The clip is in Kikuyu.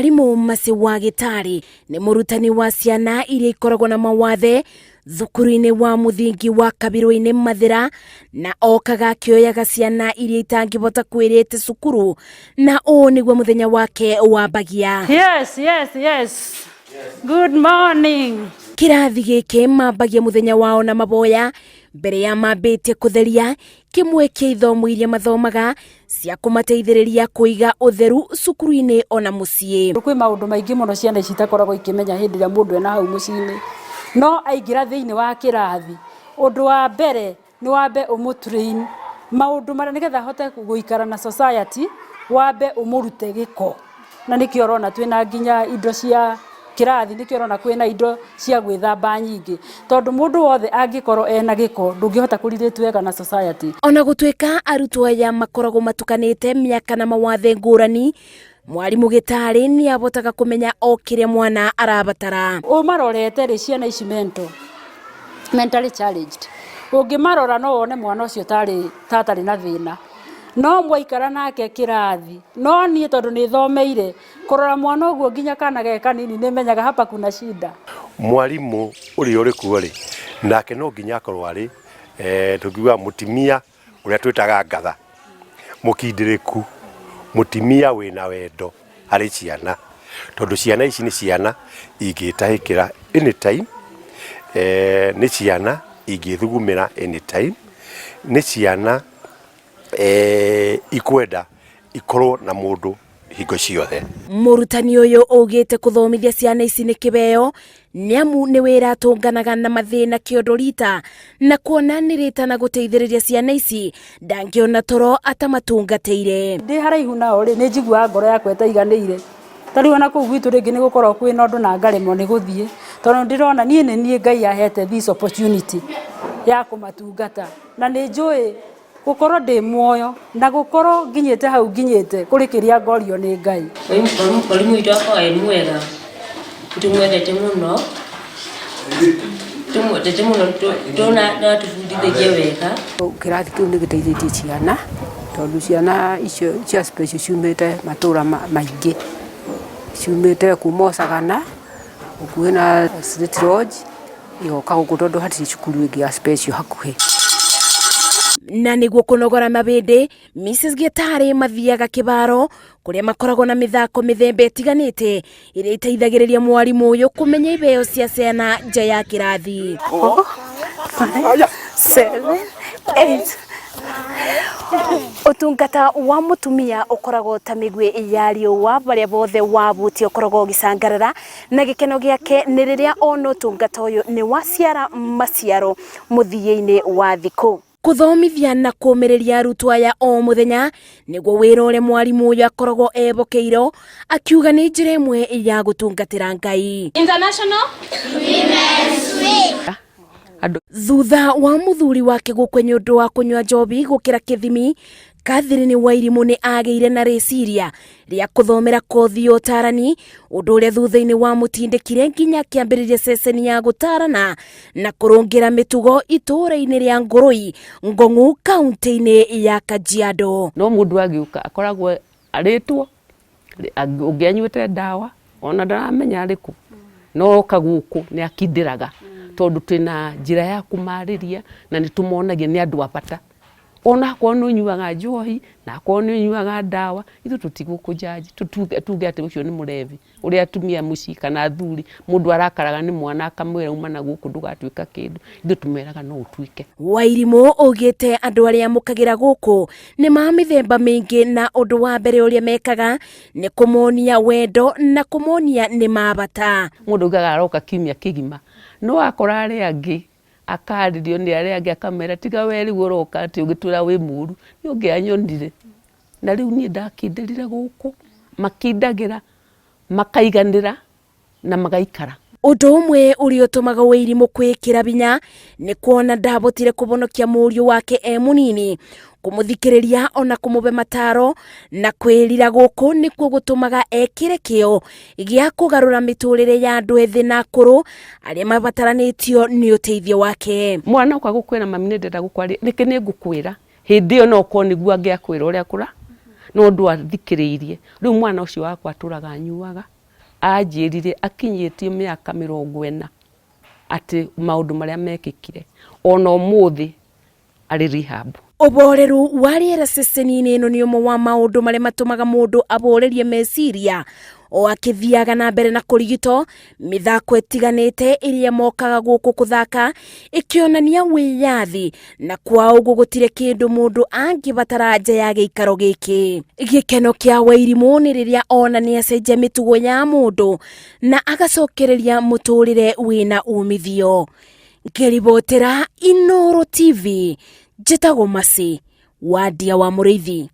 Mwarimũ Mercy wa Gĩtarĩ nĩ mũrutani wa ciana iria ikoragwo na mawathe thukuru-inĩ wa mũthingi wa Kabirũ-inĩ Mathĩra, na okaga akĩoyaga ciana iria itangĩhota kwĩrĩte cukuru, na ũũ nĩguo mũthenya wake wambagia. Yes. Good morning. Kĩrathi gĩkĩ mambagia mũthenya wao na maboya mbere ya mambĩtie kũtheria kĩmwe kĩa ithomo iria mathomaga cia kũmateithĩrĩria kũiga ũtheru cukuru-inĩ ona mũciĩ. Kwĩ maũndũ maingĩ mũno ciana ici itakoragwo ikĩmenya hĩndĩ ĩrĩa mũndũ ena hau mũciĩ-inĩ, no aingĩra thĩinĩ wa kĩrathi, ũndũ wa mbere nĩ wambe ũmũ train maũndũ marĩa nĩgetha ahote gũikara na society, wambe ũmũrute gĩko. Na nĩkĩo ũrona twĩna nginya indo cia kĩrathi, nĩkĩo ũrona kwĩna indo cia gwĩthamba nyingĩ, tondũ mũndũ wothe angĩkorwo ena gĩko ndũngĩhota kũ relate wega na society. Ona gũtuĩka arutwo aya makoragwo matukanĩte mĩaka na mawathe ngũrani, mwarimũ Gĩtarĩ nĩ abotaga kũmenya o kĩrĩa mwana arabatara. Ũmarorete rĩ, ciana ici mental, mentally challenged, ũngĩmarora no wone mwana ũcio tarĩ ta atarĩ na thĩna, no mwaikara nake kĩrathi, no niĩ tondũ nĩ thomeire kũrora mwana ũguo nginya kana ge kanini nĩ menyaga hapa kuna shida. Mwarimũ ũrĩa ũrĩ kuo rĩ, nake no nginya akorwo arĩ tũngiuga mũtimia ũrĩa twĩtaga ngatha, mũkindĩrĩku, mũtimia wĩna wendo harĩ ciana, tondũ ciana ici nĩ ciana ingĩtahĩkĩra anytime, nĩ ciana ingĩthugumĩra anytime, nĩ ciana ikwenda ikorwo na mũndũ hingo ciothe. Mũrutani ũyũ augĩte kũthomithia ciana ici nĩ kĩheo nĩamu nĩ wĩra atũnganaga na mathĩna kĩondo rita, na kuona nĩ rĩtana gũteithĩrĩria ciana ici ndangĩona toro atamatungatĩire. Ndĩ haraihu nao rĩ, nĩ njiguaga ngoro yakwa ĩtaiganĩire. Ta rĩu ona kũu gwitũ rĩngĩ nĩ gũkoragwo kwĩna ũndũ na ngaremwo nĩ gũthiĩ, tondũ ndĩrona niĩ nĩ niĩ Ngai ahete this opportunity ya kũmatungata. Na nĩ njũĩ gũkorwo ndĩ muoyo na gũkorwo nginyĩte hau nginyĩte kũrĩ kĩrĩa ngorio nĩ Ngai. Mwarimu witũ akoragwo e mwega, nĩtũmwendete mũno, tũmwendete mũno na atũbundithagia wega. Kĩrathi kĩu nĩ gĩteithĩtie ciana tondũ ciana icio cia special ciumĩte matũra maingĩ, ciumĩte kuma Sagana gũkuhĩ na State Lodge igoka gũkũ tondũ hatirĩ cukuru ĩngĩ ya special hakuhĩ. Na nĩguo kũnogora mabĩndĩ, Mrs Gĩtarĩ mathiaga kĩbaro kũrĩa makoragwo na mĩthako mĩthemba ĩtiganĩte ĩrĩa ĩteithagĩrĩria mwarimũ ũyũ kũmenya iheo cia ciana nja ya kĩrathi. 4, 5, 7, 8. Ũtungata wa mũtumia ũkoragwo ta mĩguĩ ya riũa barĩa bothe wabutia ũkoragwo ũgĩcangarara na gĩkeno gĩake nĩ rĩrĩa ona ũtungata ũyũ nĩ waciara maciaro mũthia-inĩ wa thikũ. Kũthomithia na kũmĩrĩria arutwo aya o mũthenya nĩguo wĩra ũrĩa mwarimũ ũyũ akoragwo ehokeirwo, akiuga nĩ njĩra ĩmwe ya gũtungatĩra Ngai. International Women's Week. Thutha wa mũthuri wake gũkua nĩ ũndũ wa kũnyua njohi gũkĩra kĩthimi, Catherine Wairimũ nĩ agĩire na rĩciria rĩa kũthomera kothi ya ũtarani, ũndũ ũrĩa thutha-inĩ wamũtindĩkire nginya akĩambĩrĩria ceceni ya gũtarana na kũrũngĩra mĩtugo itũũra-inĩ rĩa Ngũrũi, Ngong'u, kaunti-inĩ ya Kajiado. No mũndũ agĩũka akoragwo arĩtwo, ũngĩ anyuĩte ndawa ona ndaramenya arĩ kũ, no oka gũkũ nĩ akindĩraga tondũ twĩna njĩra ya kũmarĩria na nĩ tũmonagia nĩ andũ a bata. Ona akorwo nĩ ũnyuaga njohi na akorwo nĩ ũnyuaga ndawa, ithuĩ tũtigũkũ judge tuge atĩ ũcio nĩ mũrebi. Ũrĩa atumia mũciĩ kana athuri, mũndũ arakaraga nĩ mwana akamwĩra uma na gũkũ ndũgatuĩka kĩndũ, ithuĩ tũmeraga no ũtuĩke. Wairimũ augĩte andũ arĩa amũkagĩra gũkũ nĩ ma mĩthemba mĩingĩ na ũndũ wa mbere ũrĩa mekaga nĩ kũmonia wendo na kũmonia nĩ ma bata. Mũndũ augaga aroka kiumia kĩgima, no akora arĩa angĩ akarĩrio nĩ arĩa angĩ akamera tiga we rĩu ũroka atĩ ũgĩtwĩra wĩ mũru, nĩ ũngĩanyonire. Na rĩu niĩ ndakindĩrire gũkũ, makindagĩra, makaiganĩra na magaikara. Ũndũ ũmwe ũrĩa ũtũmaga Wairimũ kwĩĩkĩra hinya nĩ kuona ndahotire kũhonokia mũriũ wake e mũnini, kũmũthikĩrĩria ona kũmũhe mataro na kwĩrira gũkũ nĩkuo gũtũmaga ekĩre kĩo gĩa kũgarũra mĩtũrĩre ya andũ ethĩ na akũrũ arĩa mabataranĩtio nĩ ũteithio wake. Mwana oka gũkwĩra mami nĩ ndĩrenda gũkwarĩria, reke nĩ ngũkwĩra, hĩndĩ ĩyo no ũkorwo nĩguo angĩakwĩra ũrĩa kũra, no ndwathikĩrĩirie. Rĩu mwana ũcio wakwa atũraga anyuaga. Anjĩrire akinyĩtie mĩaka 40 atĩ maũndũ marĩa mekĩkire ona ũmũthĩ arĩ rehab. Ũboreru wa rĩera ceceni-inĩ ĩno nĩ ũmwe wa maũndũ marĩa matũmaga mũndũ aborerie meciria o akĩthiaga na mbere na kũrigitwo. Mĩthako ĩtiganĩte ĩrĩa mokaga gũkũ kũthaka ĩkĩonania wĩyathi na kwa ũguo gũtirĩ kĩndũ mũndũ angĩbatara nja ya gĩikaro gĩkĩ. Gĩkeno kĩa Wairimũ nĩ rĩrĩa ona nĩ acenjia mĩtugo ya mũndũ na agacokereria mũtũrĩre wĩna umithio. Ngĩribotera Inooro TV, njĩtagwo Mercy Wandia wa Mũrĩithi.